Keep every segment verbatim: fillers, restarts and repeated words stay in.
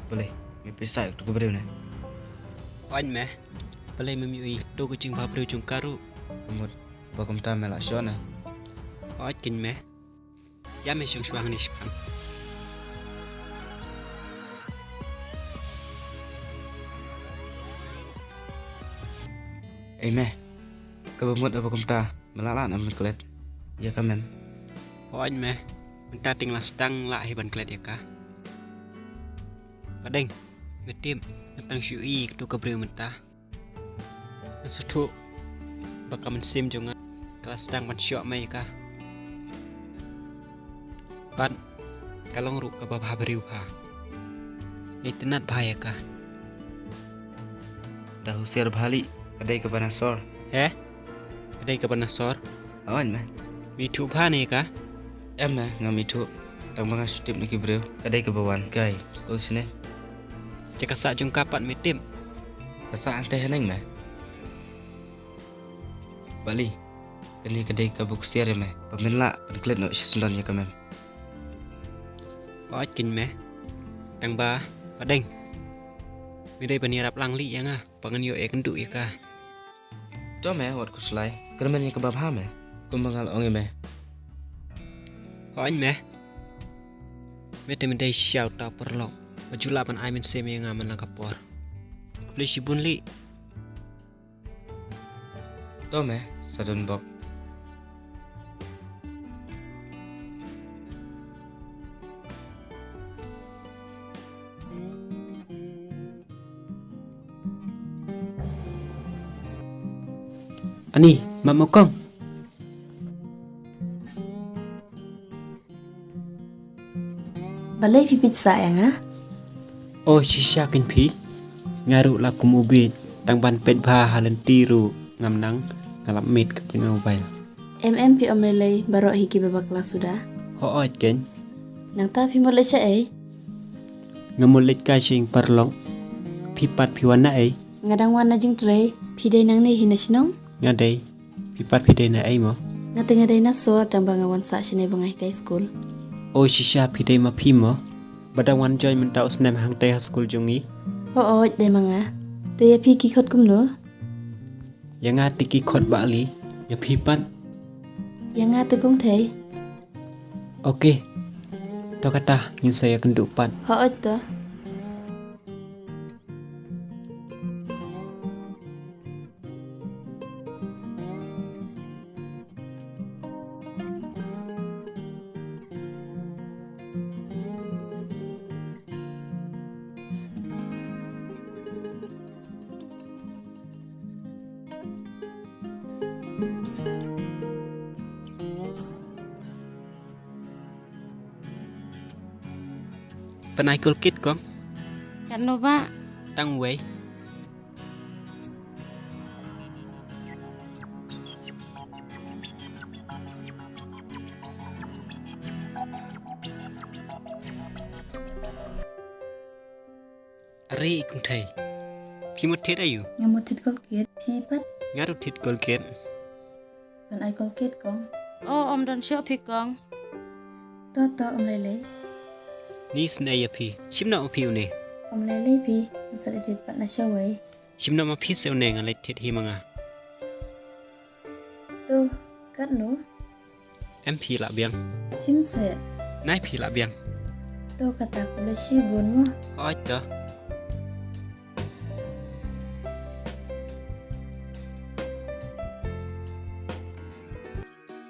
Balei me pisa ïa katu ka briew ne? Oi me, balei mem ïohi? Katu ka jingbha briew jong ka ruh. Ka mut ba kumta me la shon ne? Oi keiñ me. Ïa me shong shuwa hangne shipang. Ei me, kaba mut ba kumta me la lah ne ban klet ïa ka mem? Hooid me, mynta te nga la sdang lah hi ban klet ïa ka. Ba dang, me tip, nga tang shu ïohi ïa katu ka briew mynta. Nga sngewthuh ba ka mynsiem jong nga ka la sdang ban shoh me ïa ka. Bad ka long ruh kaba bha briew bha. Nga itynnad bha ïa ka. Da husiar bha lei, ka dei kaba na sor. He? Ka dei kaba na sor? Hooid me. Me ithuh bha ne ïa ka? Em me, ngam ithuh. Tang ba nga shu tip na ki briew ka dei kaba wan kai skul shane. Te ka sah jong ka pat me tip? Ka sah hangtei haneng me. Balei, kane ka dei kaba husiar ïa me ba men lah ban klet noh shisyndon ïa ka mem. Hooid keiñ me. Tang ba, ba dang, me dei ban ïarap lang lei ïa nga ba ngan ïoh ïakynduh ïa ka. To me, wat khuslai, kyrmen ïa kaba bha me, kumba nga la ong ïa me. Hooid me. Me te me dei shisha uta u paralok ba ju lah ban ai mynsiem ïa nga man la ka por. Khublei shibun lei. To me, sa don bok. Ani, map mo kong. Balei phi peit sah ïa nga? O shisha keiñ phi. Nga ruh la kum u bieit, tang ban peit bha ha lynti ruh ngam nang, nga lap miet ka pynmobile. Em em, phi ym lei lei baroh hi kiba bakla suda. Hooid keiñ. Nangta phi mut leit shaei? Nga mut leit kai sha ïing paralok. Phi pat phi wan na ei? Nga dang wan na jingtrei. Phi dei nangne hi na shnong? Nga dei. Phi pat phi dei na ei mo? Nga te nga dei na sor, tang ba nga wan sah shane ba nga hikai skul. O shisha, phi dei ma phi mo? Ba dang wan join mynta u snem hangtei ha skul jong ngi? Hooid, dei ma nga. Te ïa phi ki khot kumno? Ïa nga te ki khot ba ali. Ïa phi pat? Ïa nga te kong thei. Ok. To kata ngin sa ïakynduh pat. Hooid to. Pynai Colgate kong. Katno ba? Tang wei. Are i kong thei. Phi mut thied aïu? Nga mut thied Colgate, phi pat? Nga ruh thied Colgate. Pynai Colgate kong. O, ym don shuh phi kong. To to, ym lei lei. Ni sngewbha ïa phi. Shim noh ma phi une. Ym lei lei phi. Ngan sa leit thied pat na shawei. Shim noh ma phi se une, ngan leit thied hi ma nga. To, katno? Em phi lah biang. Shim se. Nai phi lah biang. To kata, khublei shibun mo. Hooid to.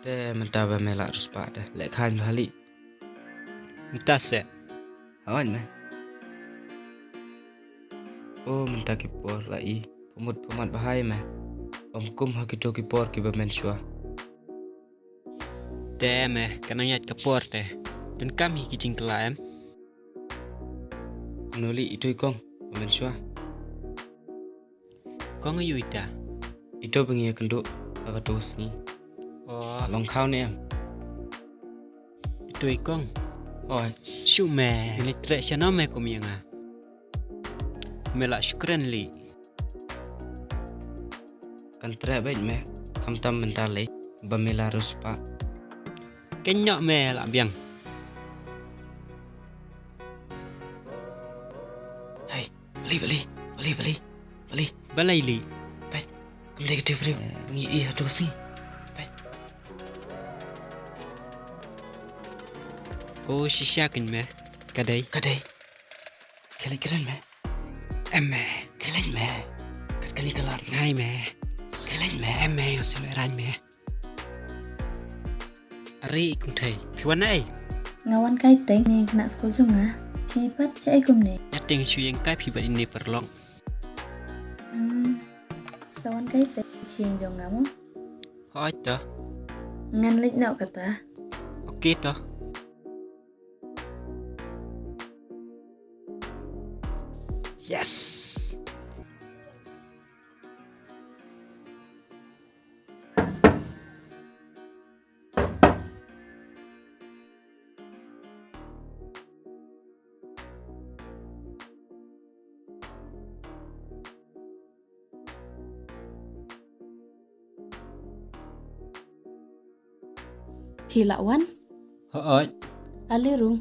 Te mynta ba me la riewspah te leh khlaiñ bha lei. Mynta se. Hooid me. O mynta ki por la i. Pynmut pynmat bha ïa me. Ym kum ha kito ki por kiba mynshuwa. Te me, ka nang ïaid ka por te. Donkam hi ki jingkylla em. Nuli ithuh kong, mynshuwa. Kong aïu ita? Ito ba ngi ïakynduh ha kato ka sngi. O. Long khaw ne em? Ito i kong. Oi. Shu me, ngi leit treh shano me kum ïa nga. Me la shu kren lei. Kan treh beit me, khamtam mynta lei ba me la riewspah. Kynnoh me la biang. Balei, balei, balei, balei, balei. Balei lei. Peit. Kam dei ka dei briew. Ngi ïa tu si. Peit. O shisha kin me. Ka dei. Ka dei. Khlem kren me. Em me. Khlem me. Kat kani kalar. Ngai me. Khlem me. Em me, o sel ran me. Are i kynthei, phi wan ei? Nga wan kai teng, ne khynnah skul jong nga. Phi pat shaei kumne? Ïa teng shu ïeng kai phi bad ine paralok. Hmm. Sa wan kai teng shu ïeng jong nga mo? Hooid to. Ngan leit noh kata. Okay to. Yes. Phi lah wan? Hooid. Ale rung.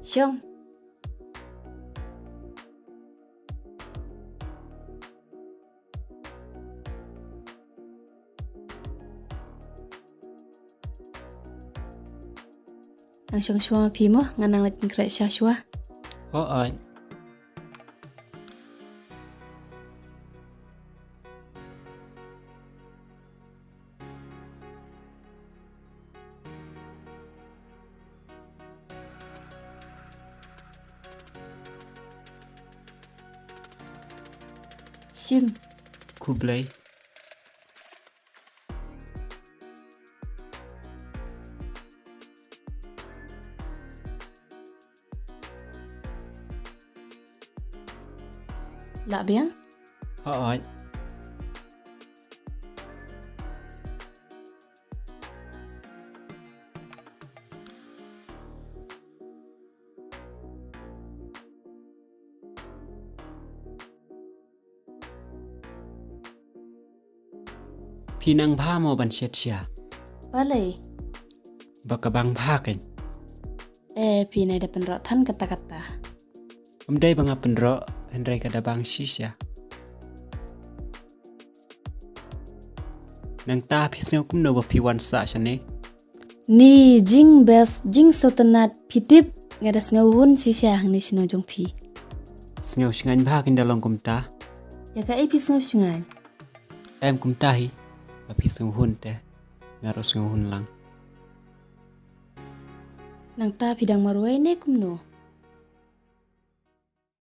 Shong. Nang shong shuwa ma phi mo, ngan nang leit kren sha shuwa. Hooid. Shim. Khublei. Lah biang? Hooid. Phi nang bha mo ban shet sha? Balei? Ba ka bang bha kein. Eh, phi nai da pynroh than katta katta. Ym dei ba nga pynroh, hynrei ka da bang shisha. Nangta phi sngew kumno ba phi wan sah shane? Ni jingbes, jingsngewtynnat, phi tip, nga da sngew hun shisha hangne shano jong phi. Sngew shngain bha kein da long kumta. Ïa kaei phi sngew shngain? Em kumta hi, ba phi sngew hun te, nga ruh sngew hun lang. Nangta phi dang marwei ne kumno?